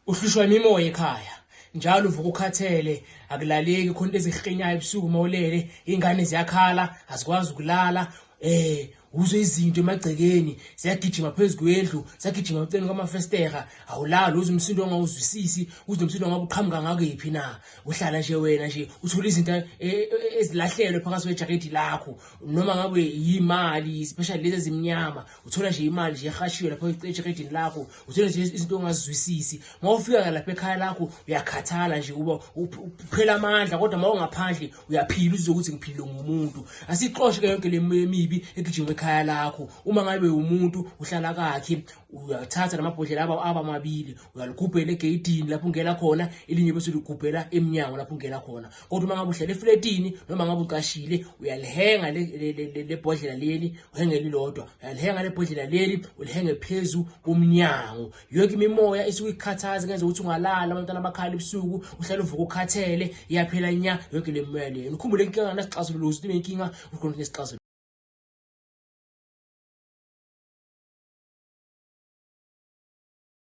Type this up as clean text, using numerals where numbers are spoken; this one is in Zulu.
Uhlushwa imimoya ekhaya. Njalo uvuka ukhathele, akulaleki, khona into ezihlinyayo ebusuku uma ulele, iy'ngane ziyakhala, azikwazi ukulala. Uzwe izinto emagcekeni ziyagijima phezu kwendlu, ziyagijima eceleni kwamafestera, awulali, uzwe umsindo ongawuzwisisi, uzwe umsindo ongabe uqhamuka ngakephi na. Uhlala nje wena nje uthola izinto ezilahlelwe phakathi kwejaketi lakho, noma ngabe yimali, especially lezi ezimnyama, uthola nje imali nje ehashiwe lapho ejakedini lakho, uthola nje izinto ongazizwisisi. Uma ufika lapha ekhaya lakho uyakhathala nje, uba uphela amandla, kodwa uma ungaphandle uyaphila, uzwe ukuthi ngiphile ngumuntu. Asixoshe ke yonke le moya emibi egijima ekhaya lakho. Uma ngabe umuntu uhlala kakhe, uyathatha lamabhodlela aba mabili, uyaligubhela egeyidini lapho ungena khona, elinye bese uligubhela emnyango lapho ungena khona. Kodwa uma ngabe uhlala efletini noma ngabe uqashile, uyalihenga le bhodlela leli, uhenge lilodwa, uyalihenga le bhodlela leli, ulihenge phezu komnyango. Yonke imimoya esuke ikukhathaza ngenza ukuthi ungalala, abantwana abakhala ebusuku, uhlale uvuka ukhathele, iyaphela nya yonke le mimoya leyo. Nikhumbule inkinga nasixazululo, ukuthi inkinga ukhona nesixazululo.